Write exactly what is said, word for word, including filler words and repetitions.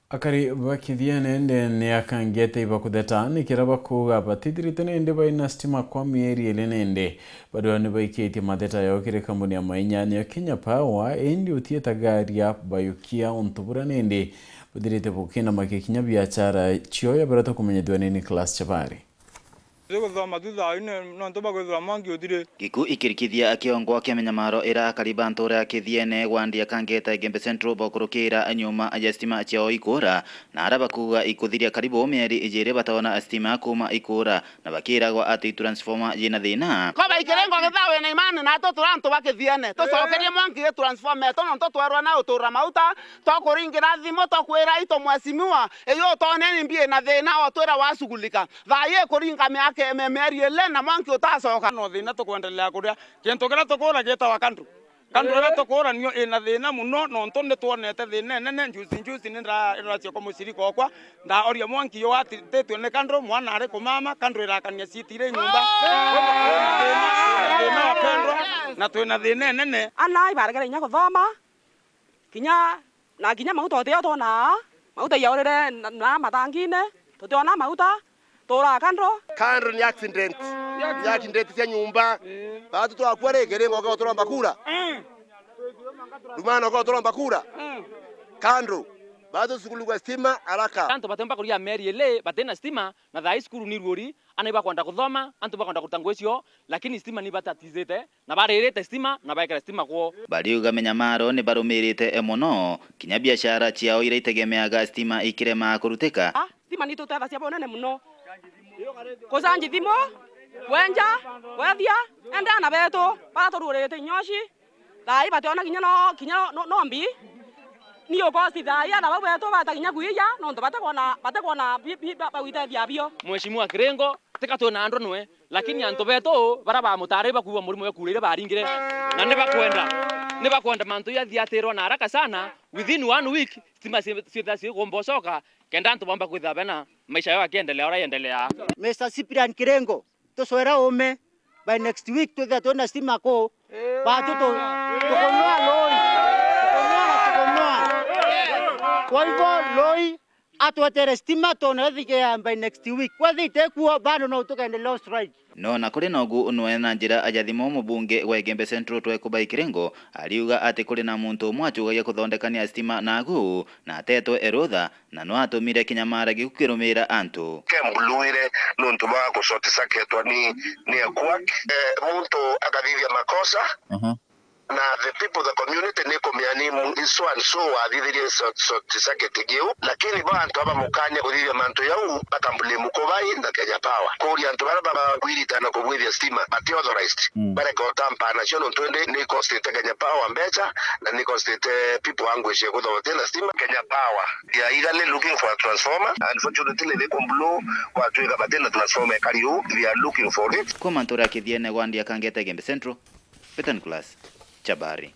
Akari ba Kithiene ndeene ya Kangete ibakutheta ni kiria bakuuga batithirite nindi baina stima kwa mieri iri nindi. Bado ni baikitie matheta yao kiri kambuni ya mainya niyo Kenya Power, indi utietaga aria bayukia untu buria nindi buthirite bukinamakia kinya biachara cio ya baria tukumenyithua ni Nicholas Chabari. Tiguthoma tu thaa ine nontu bwa kwithirwa mwanki uthiri. Giku ikirikithia kiongwa kia minyamaro ira akari ba ntura ya Kithiene gwandia Kangeta Igembe Central bokurukira nyuma ya stima ciao ikuura, na ara bakuuga ikuthiria karibu mieri ijiri batoona stima kuuma ikuura, na bakiragwa ati transformer yina thina. Ko baikirengo githaa wina imani natu turi antu ba Kithiene, tucokerie mwanki i transformer yetu nontu twerwa na utura mauta, tokuringira thimu, tokwira itu mheshimiwa, iyo utoneni mbi ina thina, otwira washughulika. Thaa ii ikuringa miaka, me-, mieri ili na mwanki utacoka. No thina tukwendelea kuria. Kintu kiria tukuura gitawa kandru. Kandru iria tukuura nio ina thina muno, nontu ni twonete thina inene. Njuzi, njuzi ni ndiracia kwa mucirika okwa, ndaoria mwanki yo atititwe ni kandru, mwana ari kumama, kandru irakania citi iri nyumba. Kwou twina thina, thina wapendwa, na twina thina inene. Ana ibaregere inya kuthoma, kinya, na kinya mauta utio twonaa, mauta yaurire na, na mathangine, tutiona mauta, turaa kandru. Kandru ni accident. Ni accident cia nyumba. Batu twakua ri kiringo kwa turomba kura. Rumana kwa turomba kura. Kandru. Batu sukulugwa stima haraka. Antu batemba kuria mieri ili batina stima, na thaa ii cukuru ni ruuri, ana ibakwenda kuthoma, antu bakwenda kuruta ngugi cio, lakini stima ni batatizite. Na baririte stima, na baekera stima kwoo. Bariuga minyamaro ni barumirite mono, kinya biashara ciao iria itegemeaga stima ikirema kurutika. Ah, stima ni itutethagia bunene muno. Kucanji thimu, kwenja, kwethia, ende ana betu, bara tururirite inyoshi, thaa ii bationa kinya no, kinya no, no, no mbi. Ni ukosi thaa ii ana bau betu bata kinya kwija, nontu batikwona, batikwona bi-, bi-, ba-, bagwitethia bio. Mheshimiwa Kiringo, tika twina andru nwe, lakini antu betu bara bamutari bakuuga murimo we kuurire baringire, na ni bakwenda, ni bakwenda mantu yathiatirwa na haraka sana, within one week, stima ci-, ciithira cigomba ucoka, kenda antu bomba kwithira bena maisha yao yakiendelea uria yendelea. Mister Cyprian Kirengo, tucwera ume, by next week twithira twina stima kuu, batu tu-, tukunywa loi, tukunywa na tukunywa. Kwa hivyo loi, atwetere stima twone ethikea by next week. Kwethira itekuo, bado no tukendelea strike. No na kuri nogu nwe na njira ya thimu mubunge wa Igembe Central Twekubai Kirengo ariuga ati kuri na muntu umwe acugagia kuthondekania stima nagu na atetwe erutha, na no atumire kinyamara giku kirumira antu. Kembuluire nontu bwa ku short circuitwa ni, ni a quack. Eh, muntu akathithia makosa, na the people, the community ni kumenya ni mu-, so and so wathithirie short, short circuit giu, lakini bo antu aba mukania kuthithia mantu jau, bakablame Kubai na Kenya Power. Kuria antu bara ba-, bakwirita na kubwithia stima, bati authorized. Bareka utampa nacio nontu indi ni costite Kenya Power mbecha, na ni costite people anguish ya kwithirwa batina stima. Kenya Power, they are eagerly looking for a transformer. Unfortunately, they kumblow, gwatwika batina transformer ikari uu, they are looking for it. Kuma ntura ya Kithiene gwandia Kangeta Igembe Central, Peter Nicholas, Chabari.